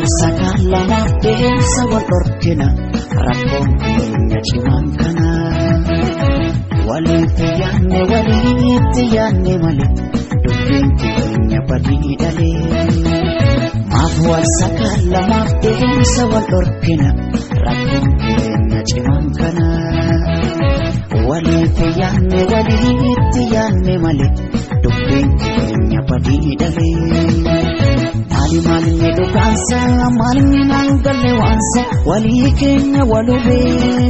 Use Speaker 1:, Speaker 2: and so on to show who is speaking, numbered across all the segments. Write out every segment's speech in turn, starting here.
Speaker 1: wal sakaalamaaf deemsa wal dhorkina rakkoon keenya cimaan kana. Walitti yaanne walitti yaanne malee dubbiin keenya badii dhalee. Maaf wal sakaalamaaf deemsa wal dhorkina rakkoon keenya cimaan kana. Walitti yaanne walitti yaanne malee dubbiin keenya badii dhalee. Maali maalinni dhugaansa maalinni naan galle waansa walii keenya walubee.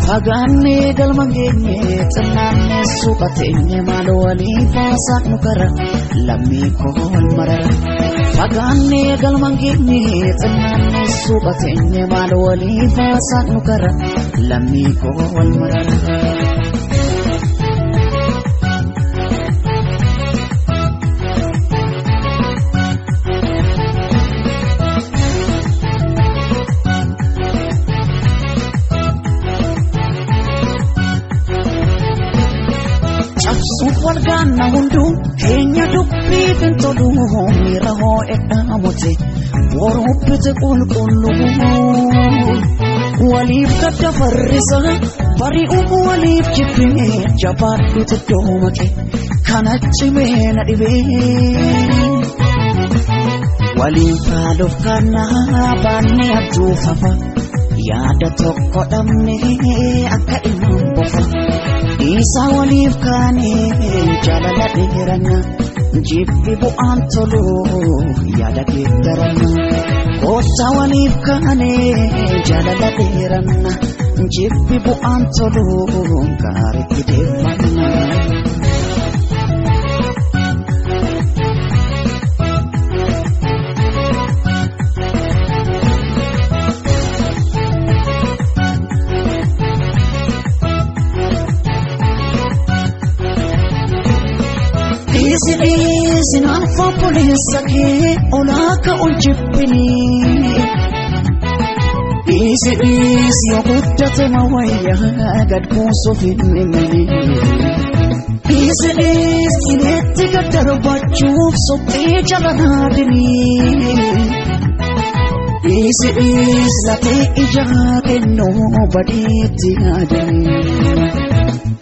Speaker 1: Fagaannee galma geenye xinnaannee suuqa teenye maal walii baasaa nu kara lammii koo wal marara. Fagaannee galma geenye xinnaannee suuqa teenye maal walii baasaa nu kara lammii koo wal marara. Cabsuuf wal gaanna hunduu keenya dubbiif hin tolu miira hoo'edhaa mute boruubbite qulqulluu. Waliif gadda farrisa bari'uu waliif jibbee jabaadhuutu iddoo maqe kana cimee na dhibee. Waliin faaluuf kannaa baannee abjuufafa yaada tokko dhabnee akka ilmaan bofa. Isaa waliif kaanee jaalala dheeranna jibbi bu'aan tolu yaada geeddaranna. Koottaa waliif kaanee jaalala dheeranna jibbi bu'aan tolu gaariitti deemanna. Dhiisi dhiisi naaf obboleessa kee olaa ka'uun jibbinii. Dhiisi dhiisi yoo guddate mawayyaa gad buusuuf hin himini. Dhiisi dhiisi itti gad darbachuuf suphee jala naadinii. Dhiisi dhiisi lafee ijaa kennuu badiitti yaadanii.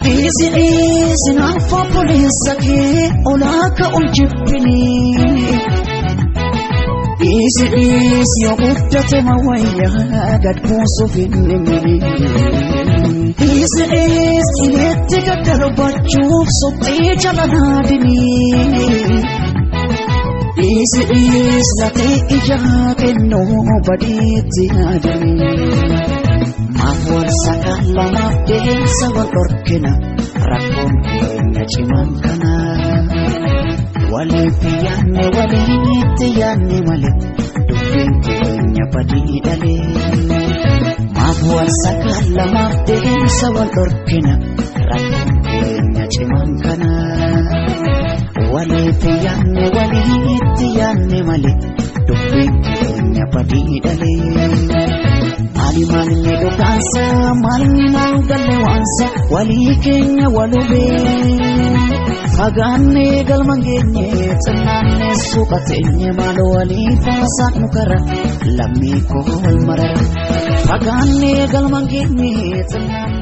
Speaker 1: Dhiisi dhiisi naaf obboleessa kee olaa ka'uun jibbinii. Dhiisi dhiisi yoo guddate mawayyaa gad buusuuf hin himini. Dhiisi dhiisi itti gad darbachuuf suphee jala naadinii. Dhiisi dhiisi lafee ijaa kennuu badiitti yaadanii. Maaf wal sakaalamaaf deemsa wal dhorkina rakkoon keenya cimaan kana. Walitti yaanne walitti yaanne malee dubbiin keenya badii dhalee. Maaf wal sakaalamaaf deemsa wal dhorkina rakkoon keenya cimaan kana. Walitti yaanne walitti yaanne malee dubbiin keenya badii dhalee. Maali maalinni dhugaansa maalinni naan galle waansa walii keenya walubee. Fagaannee galma geenye xinnaannee suuqa teenye maal walii baasaa nu kara lammii koo wal marara. Fagaannee galma geenye xinnaannee.